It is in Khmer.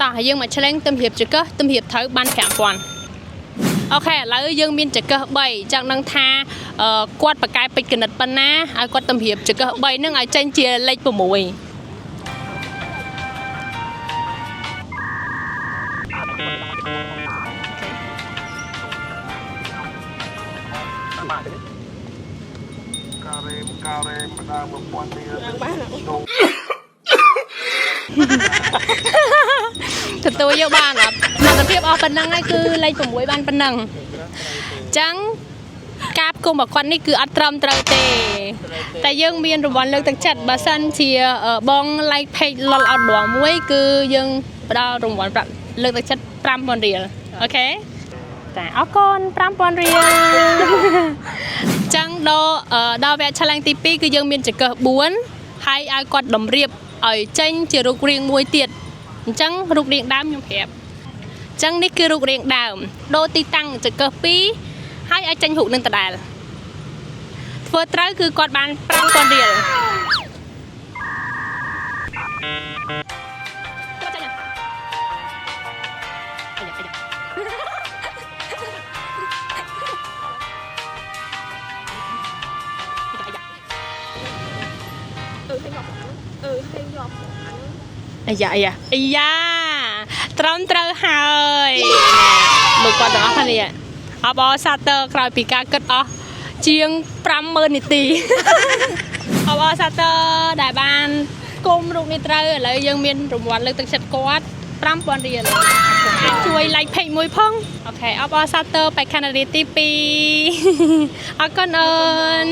តោះយើងមកឆ្លងទំហៀបចង្កឹះទំហៀបត្រូវបាន5000 OK ឥឡូវយើងមានចង្កឹះ3ចង់ដឹងថាអឺគាត់បកកែពេជ្រកណិតប៉ុណ្ណាឲ្យគាត់ទំហៀបចង្កឹះ3ហ្នឹងឲ្យចេញជាលេខ6 ការ៉េមការ៉េមដើម1000រៀល ទទួលយកបានអត់សមត្ថភាពអស់ប៉ុណ្ណឹងហើយគឺលេខ6បានប៉ុណ្ណឹងអញ្ចឹងការផ្គុំរបស់គាត់នេះគឺអត់ត្រឹមត្រូវទេតែយើងមានរង្វាន់លើកទឹកចិត្តបើសិនជាអឺបង like page LOL Outdoor មួយគឺយើងផ្ដល់រង្វាន់ប្រាក់លើកទឹកចិត្ត5000រៀល OK ចាអរគុណ5000រៀលអញ្ចឹងដល់អឺដល់វគ្គ challenge ទី2គឺយើងមានចង្កឹះ4ហើយឲ្យគាត់តម្រៀបឲ្យចេញជារូបរាងមួយទៀតអញ្ចឹងរូបរាងដើមខ្ញុំប្រាប់អញ្ចឹងនេះគឺរូបរាងដើមដូរទីតាំងចង្កឹះ2ហើយឲ្យចេញរូបនឹងដដែលធ្វើត្រូវគឺគាត់បាន5000រៀលចេញអាយ៉ាអាយ៉ា អាយ៉ាអាយ៉ាអាយ៉ាត្រឹមត្រូវហើយមើលគាត់ទាំងអស់គ្នាអបអរសាទរក្រោយពីការគិតអស់ជាង50000នាទី អបអរសាទរដែលបានគុំរូបនេះត្រូវឥឡូវយើងមានរង្វាន់លើកទឹកចិត្តគាត់5000រៀលអាចជួយ like page មួយផង OK អបអរសាទរបេក្ខនារីទី2អរគុណអូន